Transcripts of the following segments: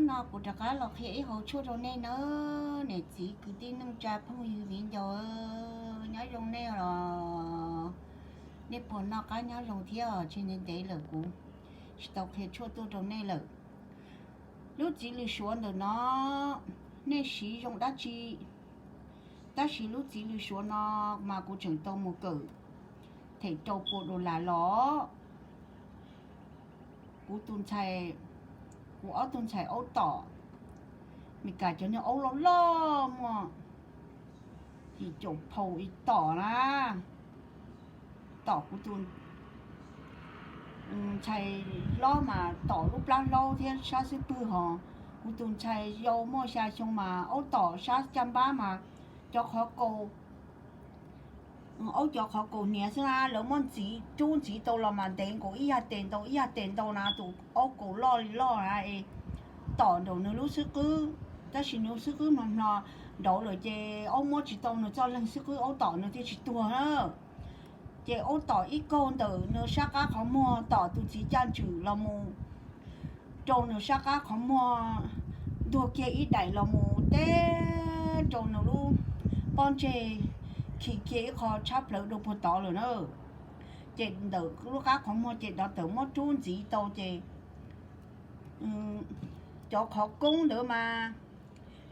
No kuv rov qab los qhia ib hau tshuaj rau nej nawb, niam txiv kwv tij neej tsa phooj ywg viv ncaus, nyob zoo nej los? Nej puas noj qab nyob zoo thiab? Tsis ntev ntev lawm kuv tsis tau qhia tshuaj tuaj rau nej lawm. Lub txiv lws suav ntawm no nej siv zoo dab tsi? Tab sis lub txiv lws suav no mas kuv tseem tau mus kawm them rau pua dollar los. Kuv tus ntxhais, kuv ob tug ntxhais aub tom, Meskas cov niag aub loj loj muaj yim caum phaus ib tom na, tom kuv tus ntxhais hlob mas tom lub plab hlaub thiab sab xub pwg hos. Kuv tus ntxhais yau muaj xya xyoo mas aub tom sab caj npab mas cov qhov kaus, aub cov qhov kaus hniav xwb na, lawv muab ntxiv rub ntxiv tau los mas ntev nkaus ib yag tes ntau ib yag tes ntau na, tus aub kaus loj li loj na. Tom nraum nws lub xub qwb, tab sis nws xub qwb hno hno nraud lawm ces aub muab tsis tau nws txoj leeg xub qwb, aub tom nws thiaj tsis tuag na. Ces aub tom ib kaug ntawm nws sab qab qhov muag, tom tus txiv caj ntswm los mus rau nws sab qab qhov muag, ntuag kiag ib daim los mus teb rau nws lub pob ntseg, khi kiag ib qho tshab plaws dua puag tod lawm na. Ces ntawm lub qab qhov muag ces dov tawm muab rub ntxiv tau ces cov qhov koob ntawd mas,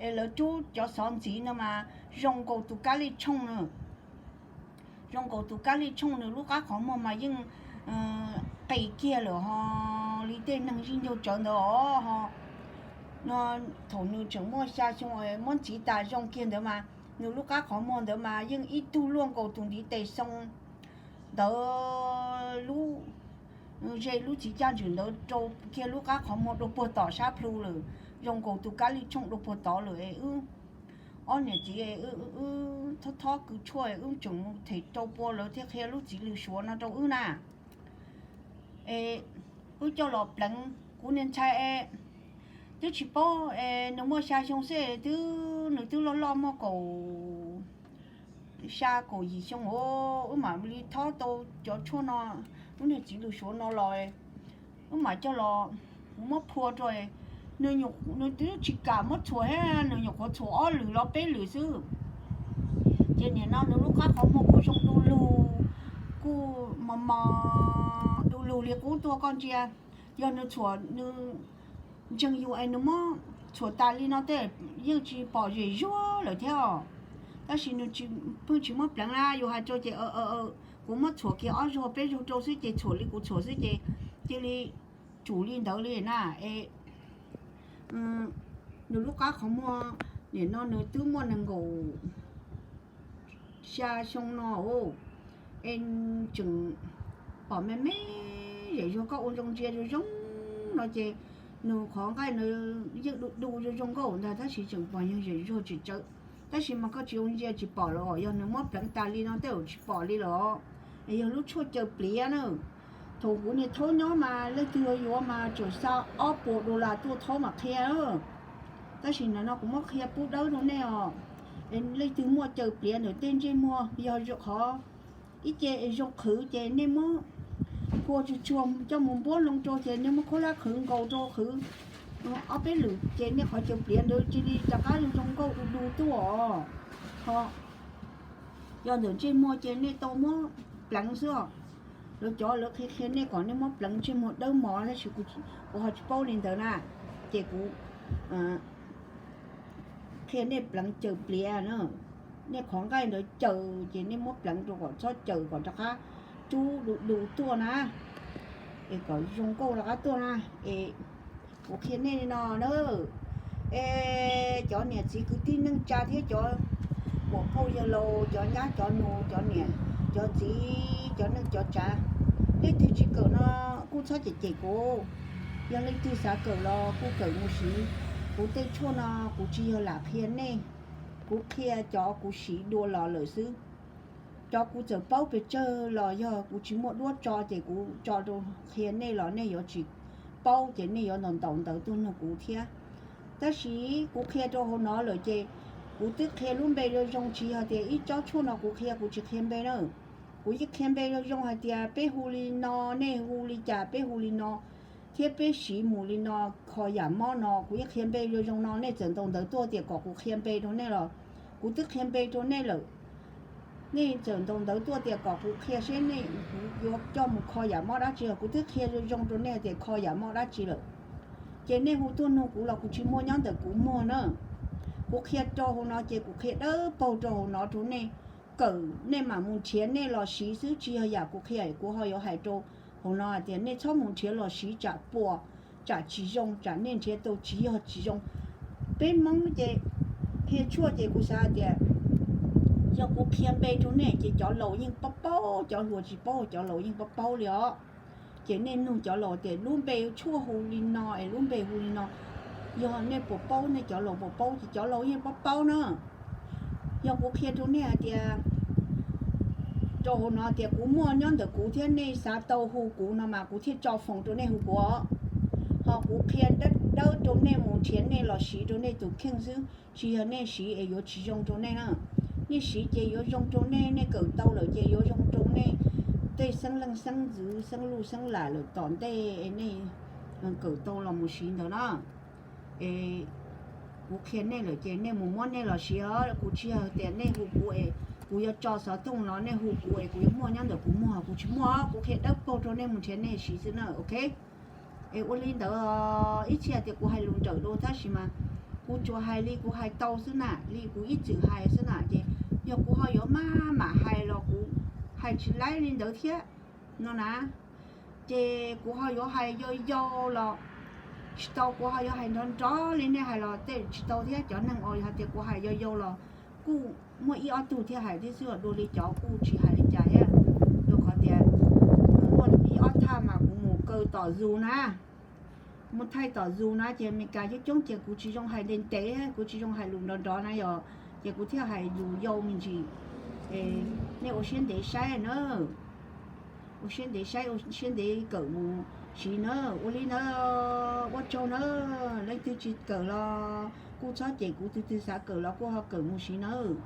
es lawv rub cov xov ntxiv no mas zoo nkaus tus kab lij tshooj na. Zoo nkaus tus kab lij tshooj, nws lub qab qhov muag mas yeej qis kiag lawm ho, li tej neeg zij ncaug tsawv ntawd os ho. No thaum nws tseem muaj xya xyoo muab ntxiv tas zoo kiag ntawd mas nws lub qab qhov muag ntawd mas yeej ib tug luaj nkaus tus ntiv tes xoo ntawd lub, ze lub txiv caj ntswm ntawd rau kiag lub qab qhov muag dua puag tom sab plhu lawm, zoo nkaus tus kab lij tshooj dua puag tod lawm es wb ob niam txiv wb thob thob kws tshuaj wb tseem mus them rau pua lawv thiaj qhia lub txiv lws suav no rau wb na. Es wb coj los pleev, kuv niag ntxhais es twb tsis paub es nws muaj xya xyoo xwb twb, nws twb loj loj muaj kaum xya kaum yim xyoo os, wb mam li thob tau cov tshuaj no, lub niag txiv lws suav no los wb mam coj los, kuv muab phua rau, nws twb tsis kam muab txhuam thiab, nws nyuam qhuav txhuam ob lwm los peb lwm xwb. Ces nim no nws lub qab qhov muag kuj zoo du lug, kuj mos mos du lug li qub tuaj koj ntsia. Yog nws txhuam, nws ntseeg yus es nws muab txhuam tas li no tej yeej tsis pom zem zuag lawm thiab os. Tab sis nws pheej tsis muab pleev na, yus hais rau ces kuv muab txhuam kiag ob zaug peb zaug rau xwb ces txhuam li kuv txhuam xwb ces cia li tsum li ntawd li na. Es nws lub qab qhov muag nim no nws twb muaj nees nkaum xya xyoo no, es tseem pom me me zem zuag, koj ua zoo ntsia zoo zoo no ces nws qhov nqaij no yeej du du zoo zoo nkauj ntag, tab sis tseem pom yog zem zuag tsis tsawv. Tab sis mas koj tsis ua ntsia tsis pom los yog nws muab pleev tas li no tej zaum tsis pom li los. Es yog lub tshuaj caws pliav na. Thaum kuv niag thaub nyob mas leej twg yuav mas tseem xa ob puas dollar tuaj thaub mam qhia. Tab sis nim no kuv muab qhia pub dawb rau nej os. Es leej twg muaj caws pliav ntawm tej ntsej muag, yog qhov ib ce es zoo qhwv ces nej muab phua tsuag tsuag coj mus npuab loo rau ces nej muab khaub hlab qhwv nkaus rau qhwv ob peb lwm ces nej qhov caws pliav ntawd cia li rov qab zoo nkauj du du tuaj os. Ho yog ntawm ntsej muag ces nej tau muab pleev xwb os. Lawv cov lawv qhia qhia nej kom nej muab pleev ntsej muag dawb mos tab sis kuv ho tsis paub li ntawd na. Ces kuv qhia nej pleev caws pliav na. Nej qhov nqaij ntawd caws ces nej muab pleev rau kom txhob caws kom rov qab rub du du tuaj na, es kom zoo nkauj rov qab tuaj na. Es kuv qhia nej li no na, es cov niam txiv kwv tij neej tsa thiab cov muam phauj yawg laus, cov nyab cov nus, cov niam cov txiv, cov neej cov tsav, leej twg tsis kawm no kuj txhob cem cem kuv. Yog leej twg xav kawm los kuj kawm mus siv. Kuv tej tshuaj no kuv tsis yog lam qhia nej, kuv qhia cov kuv siv dua los lawm xwb. Cov kuv txawm paub pes tsawg los yog kuv tsis muaj duab tso ces kuv tso rau qhia nej los nej yuav tsis paub ces nej yuav ntaus ntaus ntawv tuaj nug kuv thiab. Tab sis kuv qhia rau hauv no lawm ces kuv twb qhia lub npe zoo zoo, tsis yog tias ib tsob tshuaj no kuv qhia kuv tsis qhia npe na. Kuv yeej qhia npe zoo zoo hais tias peb hu li no, nej hu li cas, peb hu li no. thiab peb siv mus li no, kho yam mob no. Kuv yeej qhia npe zoo zoo no, nej txawm ntaus ntawv tuaj tias kom kuv qhia npe rau nej los kuv twb qhia npe rau nej lawm. Nej txawm ntaus ntawv tuaj tias kom kuv qhia seb nej, kuv yuav coj mus kho yam mob dab tsi los kuv twb qhia zoo zoo rau nej tias kho yam mob dab tsi lawm. Ces nej hu tuaj nug kuv los kuv tsis muaj nyob ntawm kuv muag na. Kuv qhia rau hauv no ces kuv qhia dawb paug rau hauv no rau nej, kawm nej mam mus nrhiav nej los siv xwb, tsis yog yam kuv qhia. Kuv ho yuav hais rau hauv no hais tias nej txhob mus nrhiav los siv tsam puas, tsam tsis zoo, tsam nej nrhiav tau tsis yog tsis zoo. Peb Hmoob ces qhia tshuaj ces kuv xav hais tias yog kuv qhia npe rau nej ces cov laus yeej paub paub, cov hluas tsis paub, cov laus yeej paub paub li os. Ces nej nug cov laus tias lub npe tshuaj hu li no es lub npe hu li no, yog nej puas paub, nej cov laus puas paub, ces cov laus yeej paub paub na. Yog kuv qhia rau nej hais tias rau hauv no tias kuv muaj nyob ntawm kuv thiab nej xav tau hu kuv no mas kuv thiaj tso foos rau nej hu kuv os. Ho kuv qhia dawb dawb rau nej mus nrhiav nej los siv rau nej tus kheej xwb, tsis yog nej siv es yuav tsis zoo rau nej na. Nej siv ces yuav zoo rau nej, nej kawm tau lawm ces yuav zoo rau nej tej xeeb leej xeeb ntxwv, xeeb luj xeeb lam lawm tom ntej nej kawm tau los mus siv ntawd na. Es kuv qhia nej lawm ces nej mus muab nej los siv os. Kuv tsis yog tias nej hu kuv es kuv yuav tso xov tooj no nej hu kuv es kuv yuav muaj nyob ntawm kuv muag, kuv tsis muaj. Kuv qhia dawb paug rau nej mus nrhiav nej siv xwb na, ok. Es ua li ntawd, ib txhia tias kuv hais lus nrawm dua tab sis mas kuv tsuas hais li kuv hais tau xwb na, li kuv ib txwm hais xwb na. Ces yog kuv ho yuav maj mam hais los kuv hais tsis laib li ntawd thiab no na. Ces kuv ho yuav hais yau yau los tsis tau, kuv ho yuav hais nrov nrov li nej hais los tej tsis tau thiab. Cov neeg uas hais tias kuv hais yau yau los kuj muaj ib ob tug thiaj hais thiab xwb, dua li cov kuj tsis hais li cas thiab. Rau qhov tias muaj ib ob thaj mas kuv mus kaw tom zus na, mus thaij tom zus na, ces Amelikas coob coob ces kuv tsis zoo hais ntev ntev, kuv tsis zoo hais lus nrov nrov na yom, ces kuv thiaj hais lus yau me ntsis. Nej ua siab ntev saib na, ua siab ntev saib, ua siab ntev kawm mus siv na. Ua li ntawd, ua tsaug na. Leej twg tsis kawm los kuj txhob cem kuv, tus twg xav kawm los kuj ho kawm mus siv nawb.